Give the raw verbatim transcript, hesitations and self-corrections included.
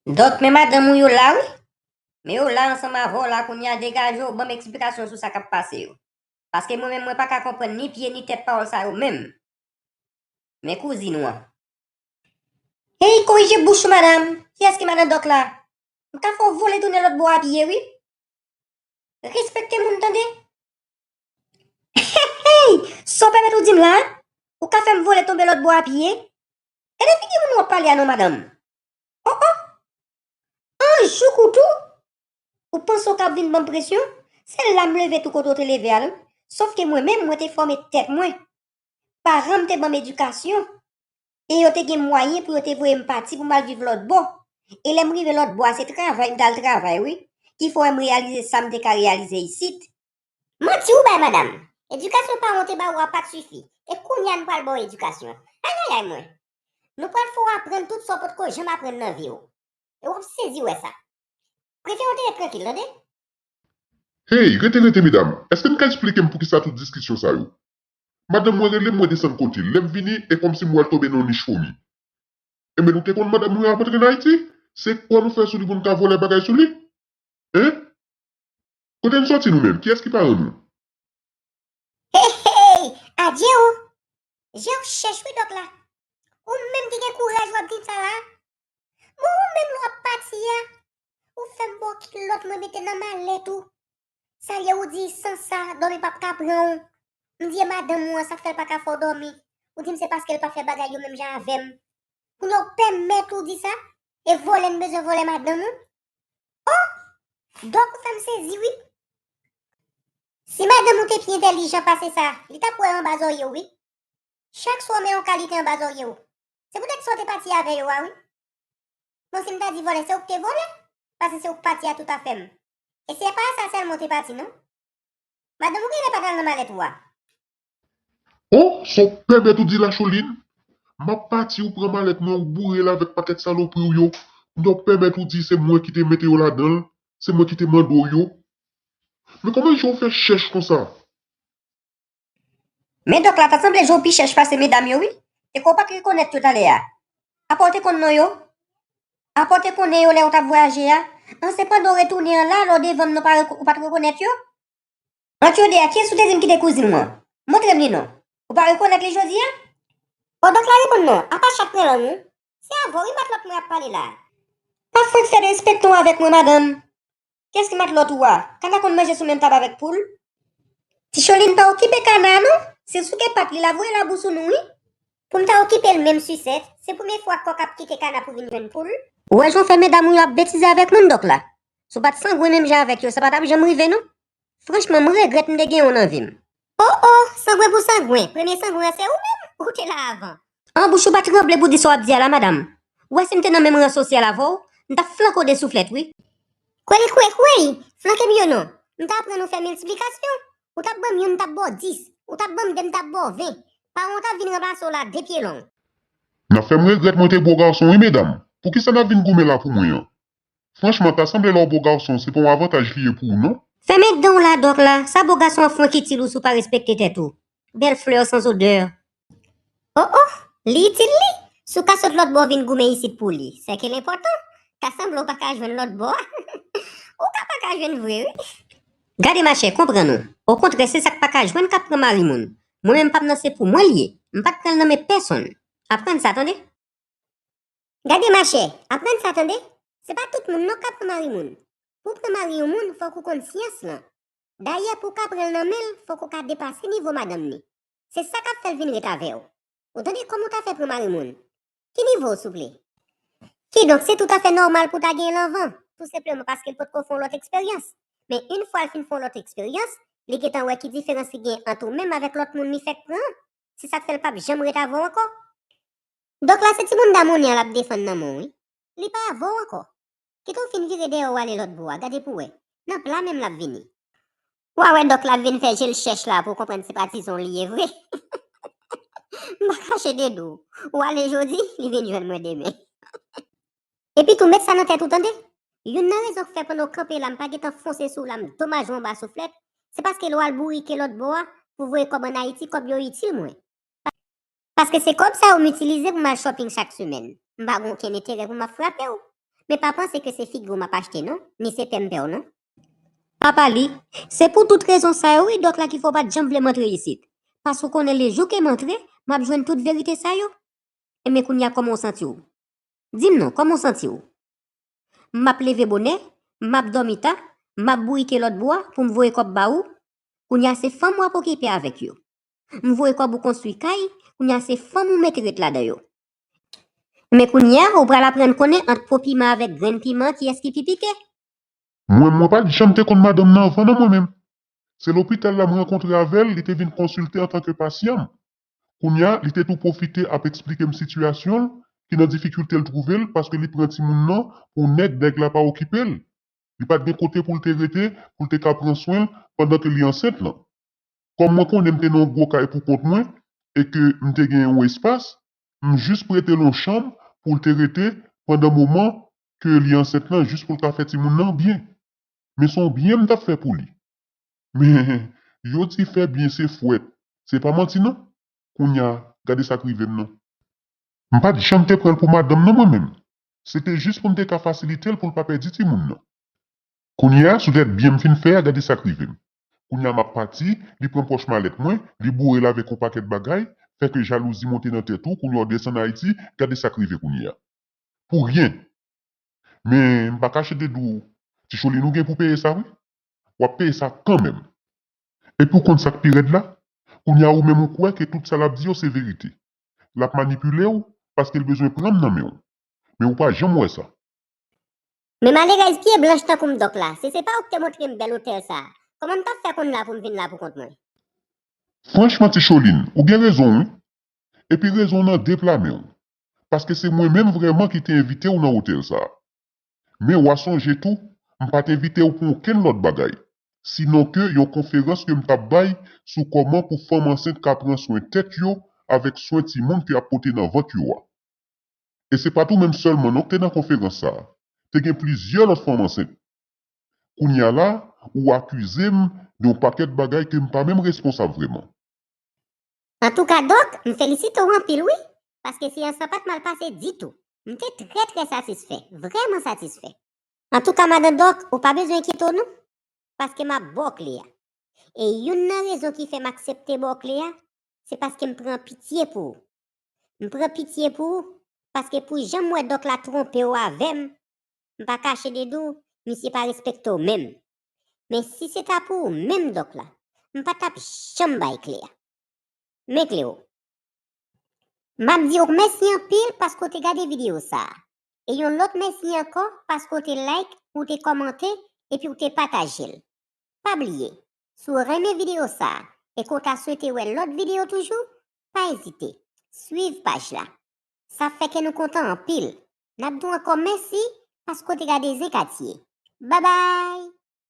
Dòk, men madanm ou yo la wi. Men yo la ansanm avè w la kounye a, degaje w, ban m eksplikasyon sou sa k ap pase yo. Paske mwen menm, mwen pa ka konprann ni pye ni tèt pawòl sa yo menm. Men kouzin ou an. Hey, korije bouch ou, madanm. Kiyès ki madan Dòk la? M ka fè w vole tounen lòt bò a pye, wi. Respekte moun, tande. Hey, sa w pèmèt ou di m la? Ou ka fè m vole tonbe lòt bò a pye? Gade figi moun w ap pale a non, madanm. Oh, oh. An jouk ou tou, ou panse w ka vin ban m presyon? Se la m leve tou kote w te leve a, non. Sòf ke mwen menm, mwen te fòme tèt mwen. Paran m te ban m edikasyon. E yo te gen mwayen pou yo te voye m pati pou m al viv lòt bò. E lè m rive lòt bò a, se travay m t al travay, wi, ki fè w wè m reyalize sa m te ka reyalize isit. Manti ou bay, madanm. Edikasyon paran w te ba ou a pa t sifi. E kounye a n pral ba w edikasyon. Ayayay mwen. Nou pral fè w aprann tout sa w potko janm aprann nan vi w. E w ap sezi wè sa. Prefere w te ret trankil, tande? Hey, rete, rete, medam. Èske n ka eksplike m poukisa tout diskisyon sa yo? Madanm mwen rele m, mwen desann kote l. Lè m vini, e kòmsi m wè l tonbe nan yon nich fomi. Enben, nou te konn madanm mwen ap antre nan Ayiti? Se kwè nou fè sou li pou n ka vòlè bagay sou li? Hein? Kote n sòti nou menm? Kiyès ki paran nou? Hey, hey, adye o! Je w chèch wi, dòk la. Ou menm ki gen kouraj w ap di m sa la. Bon, ou menm lè w ap pati a, ou fè m ba w kilòt mwen mete nan malèt ou. Sa l ye, ou di san sa, dòmi p ap ka pran w. M di e madanm ou an, sa k fè l pa ka fè w dòmi. Ou di m se paske l pa fè bagay yo menm jan avè m. Kounye a w pèmèt ou di sa? E vòlè n bezwen vòlè madanm ou? Oh! Dòk, ou fè m sezi wi. Si madanm ou te pi entèlijan pase sa, li t ap wè anba zòrye w wi. Chak swa w men yon kalite anba zòrye w. Se poutèt sa w te pati avè yo a wi. Bon, si m ta di vòlè, se ou k te vòlè, paske se ou k pati a tout afè m. E se pa sa sèlman w te pati non. Madanm ou genlè pa t al nan malèt ou a. Oh, sa w pèmèt ou di la, Choline? M ap pati, ou pran malèt mwen, ou boure l avèk pakèt salopri w yo. Kounye a w pèmèt ou di se mwen ki te mete yo ladan l, se mwen ki te mande w yo. Men kòman jan w fè chèch konsa? Men dòk la, ta sanble jan w pi chèch pase medam yo wi. Se ke w pa t rekonèt yo talè a. Apa w te konn non yo? Apa w te konnen yo lè w t ap vwayaje a? An, se pandan w retounen an la, lè w devan m nan, w pa reko-, ou pa t rekonèt yo? Ant yo de a, kiyès ou te di m ki te kouzin ou an? Montre m li non. Ou pa rekonèt li jodi a? O, dòk la reponn non, apa chat pran lang ou? Se avè w wi matlòt mwen ap pale la. Pa fenk fè derespekte w avèk mwen, madanm. Kiyès ki matlòt ou a? Kana konn manje sou menm tab avèk poul? Ti Choline pa okipe kana a non. Se souke pat li l ap voye labou sou nou wi. Pou m ta okipe l menm sisèt, se premye fwa kòk ap kite kana pou vin jwenn poul. Ou wè jan w fè medam ou yo ap betize avèk moun dòk la. Si w pa t sangwen menm jan avèk yo, sa pa t ap janm rive non. Franchman, m regrèt m te gen w nan vi m. O, o, sangwen pou sangwen, premye sangwen an se ou menm, ou te la avan. An, bouch ou pa tranble pou di sa w ap di a la, madanm. Ou wè si m te nan menm ran sosyal avè w, m t ap flanke w de souflèt wi. Kwèl kwèkwèy, flanke m yo non. M t aprann ou fè miltiplikasyon. Ou t ap ban m youn, m t ap ba w dis. Ou t ap ban m de, m t ap ba w ven. Paran w t ap vin ranplase w la de pye long. N ap fè m regrèt mwen te bon gason wi, medam. Poukisa n ap vin goumen la pou mwen an? Franchman, ta sanble lè w bon gason, se pa yon avantaj li ye pou ou, non? Fèmen dan w la, dòk la. Sa bon gason an fè w ki itil ou si w pa respekte tèt ou? Bèl flè san odè. O, o, li itil li? Si w ka sot lòt bò vin goumen isit pou li, sèke l enpòtan. Ta sanble w pa ka jwenn lòt bò a. Ou ka pa ka jwenn vre, wi. Gade machè, konprann ou. Okontrè, se sa k pa ka jwenn k ap pran mari moun. Mwen menm pa m nan, se pou mwen l ye. M pa t pran l nan men pèsonn. Aprann sa, tande. Gade machè, aprann sa tande, se pa tout moun non k ap pran mari moun. Pou w pran mari yon moun, fòk ou konn syans lan. Dayè, pou w ka pran l nan men l, fòk ou ka depase nivo madanm ni. Se sa k ap fè l vin ret avè w. Ou tande kòman w ta fè pran mari moun? Ki nivo w, souple? Kidonk, se toutafè nòmal pou w ta gen l anvan, tou senpleman paske l potko fè yon lòt eksperyans. Men, yon fwa l fin fè yon lòt eksperyans, li gentan wè ki diferans ki gen ant ou menm avèk lòt moun li fèk pran an. Se sa k fè l p ap janm ret avè w ankò. Dòk la se timoun damonnen an l ap defann nan men w wi. Li pa avè w ankò. Kite w fin vire dèyè w ale lòt bò a, gade pou w wè. Nan pla menm l ap vini. W a wè dòk la vin fè je l chèch la pou w konprann se patizon li ye vre. M pa kache de di w. Ou ale jodi, li vin jwenn mwen demen. Epi tou, met sa nan tèt ou tande. Youn nan rezon k fè pandan w kanpe la, m pa gentan fonse sou w la, m domaje w anba souflèt, se paske lè w al bourike lòt bò a pou voye kòb ann Ayiti, kòb yo itil mwen. Paske se kòb sa yo m itilize pou m al shopping chak semèn. M pa gen okenn enterè pou m ap frape w. Men pa panse ke se figi w m ap achte non, ni se pè m pè w non. Apa li, se pou tout rezon sa yo wi dòk la ki fè w pa t janm vle m antre isit. Paske w konnen lejou ke m antre, m ap jwenn tout verite sa yo. Enben kounye a kòman w santi w? Di m non, kòman w santi w? M ap leve bonè, m ap dòmi ta, m ap bourike lòt bò a pou m voye kòb ba ou. Kounye a se fanm w ap okipe avèk yo. M voye kòb ou konstwi kay, kounye a se fanm ou mete ret ladan yo. Men kounye a, ou pral aprann konnen ant po piman avèk grenn piman kiyès ki pi pike. Mwen, mwen pa t janm te konn madanm nan anvan non mwen menm. Se lopital la m rankontre avè l, li te vin konsilte antanke pasyan m. Kounye a, li te tou pwofite ap eksplike m sitiyasyon l, ki nan difikilte l twouve l paske li pran timoun nan pou nèg, nèg la pa okipe l. Li pa t gen kote pou l te rete, pou l te ka pran swen l pandan ke li ansent lan. Kòm mwen konnen m te nan yon gwo kay pou kont mwen e ke m te gen yon espas, m jis prete l yon chanm pou l te rete pandan moman ke li ansent lan jis pou l ka fè timoun nan byen. Men se yon byen m t ap fè pou li. Men, yo di fè byen se fwèt. Se pa manti non. Kounye a, gade sa k rive m nan. M pa t janm te pran l pou madanm nan mwen menm. Se te jis pou m te ka fasilite l pou l pa pèdi timoun nan. Kounye a, sou tèt byen m fin fè a, gade sa k rive m. Kounye a m ap pati, li pran pòch malèt mwen, li boure l avèk yon pakèt bagay, fè ke jalouzi monte nan tèt ou, kounye a w desann Ayiti, gade sa k rive kounye a. Pou ryen. Men, m pa kache de di w, Ti Cholin, ou gen pou peye sa wi. W ap peye sa kanmenm. Epi w konn sa k pi rèd la? Kounye a ou menm ou kwè ke tout sa l ap di yo se verite. L ap manipile w paske l bezwen pran m nan men w. Men ou pa janm wè sa. Men malerèz pye blanch tankou m dòk la, si se pa ou k te montre m bèl otèl sa a, kòman m t ap fè konn la pou m vin la pou kont mwen? Franchman, Ti Cholin, ou gen rezon wi. Epi rezon w nan de pla men w. Paske se mwen menm vrèman ki te envite w nan otèl sa a. Men w a sonje tou, m pa t envite w pou okenn lòt bagay, sinon ke yon konferans ke m t ap bay sou kòman pou fanm ansent ka pran swen tèt yo avèk swen timoun ke y ap pote nan vant yo a. E se pa t ou menm sèlman non k te nan konferans sa a. Te gen plizyè lòt fanm ansent. Kounye a la, ou akize m de yon pakèt bagay ke m pa menm responsab vrèman. Antouka, Dòk, m felisite w anpil wi, paske seyans lan pa t mal pase ditou. M te trè, trè satisfè, vrèman satisfè. Antouka, madan Dòk, ou pa bezwen enkyete w non, paske m ap ba w kle a. E youn nan rezon ki fè m aksepte ba w kle a, se paske m pran pitye pou ou. M pran pitye pou ou, paske pou jan m wè Dòk la twonpe w avè m, m pa kache de di w, misye pa respekte w menm. Men si se ta pou ou menm Dòk la, m pa t ap janm bay kle a. Men kle w. M ap di w mèsi anpil paske w te gade videyo sa a. E yon lòt mèsi ankò paske w te like, ou te kòmante, epi w te pataje l. Pa bliye, si w renmen videyo sa a e ke w ta swete wè lòt videyo toujou, pa ezite, swiv paj la. Sa ap fè kè nou kontan anpil. N ap di w ankò mèsi paske w te gade Zen Katye. Babay!